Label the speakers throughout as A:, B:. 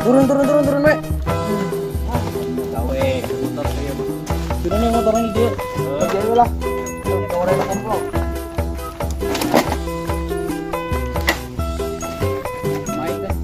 A: Turun turun turun turun we.
B: Gawe motor saya.
A: Turun nih motornya dia. Kerjain lah. Orang makan kok.
B: Naik deh.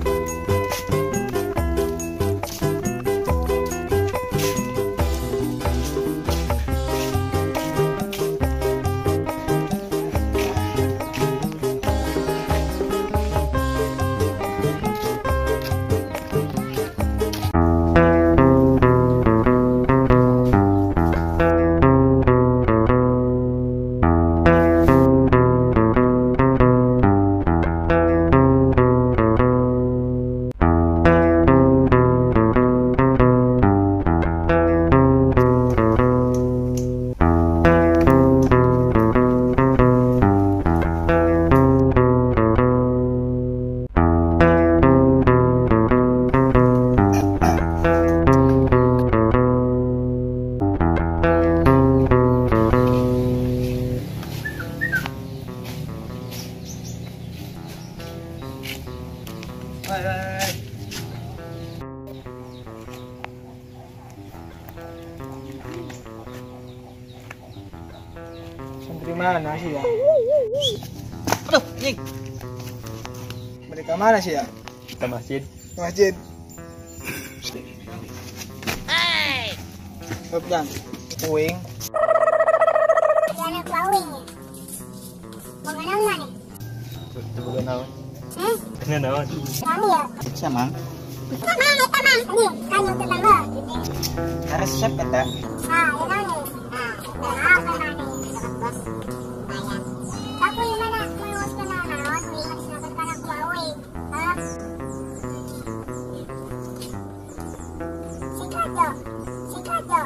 A: Santri mana sih ya?
B: Aduh, anjing.
A: Mereka mana sih ya?
B: Ke masjid.
A: Ke masjid. Hey. Hop dan. Uing.
C: Jangan kuing. Mau naon mana?
B: Teu naon. Kena naon?
C: Kami ya.
D: Sama.
C: Sama eta mah. Nih, kan yang tetangga.
D: Resep eta.
C: Ah, ya naon. Ah, apa mana? Aku yang mana melus kena naon, uing harus nonton kana ku uing. Hah? Sikat yo. Sikat yo.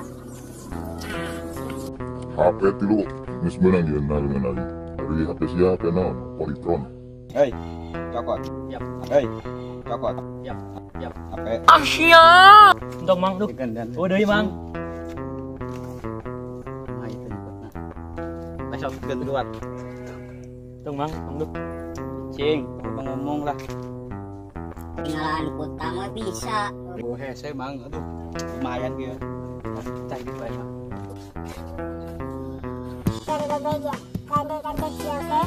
E: HP tilu geus meunang ieu naon lagi. Ari HP sia HP naon? Polytron.
D: Hei, cokot.
B: Yap.
D: Hei, cokot.
B: Yap, yap.
D: HP.
B: Asia. Entong mang duh. Oh deui mang. Masuk ke luar. Tong mang, tong duh. Cing, bang ngomong lah.
C: Tinggalan kota mah bisa.
B: Oh hese mang, aduh. Lumayan kieu. Cai di bae mah.
C: Dari bebeja, kade-kade siapa?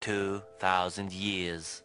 F: 2,000 years.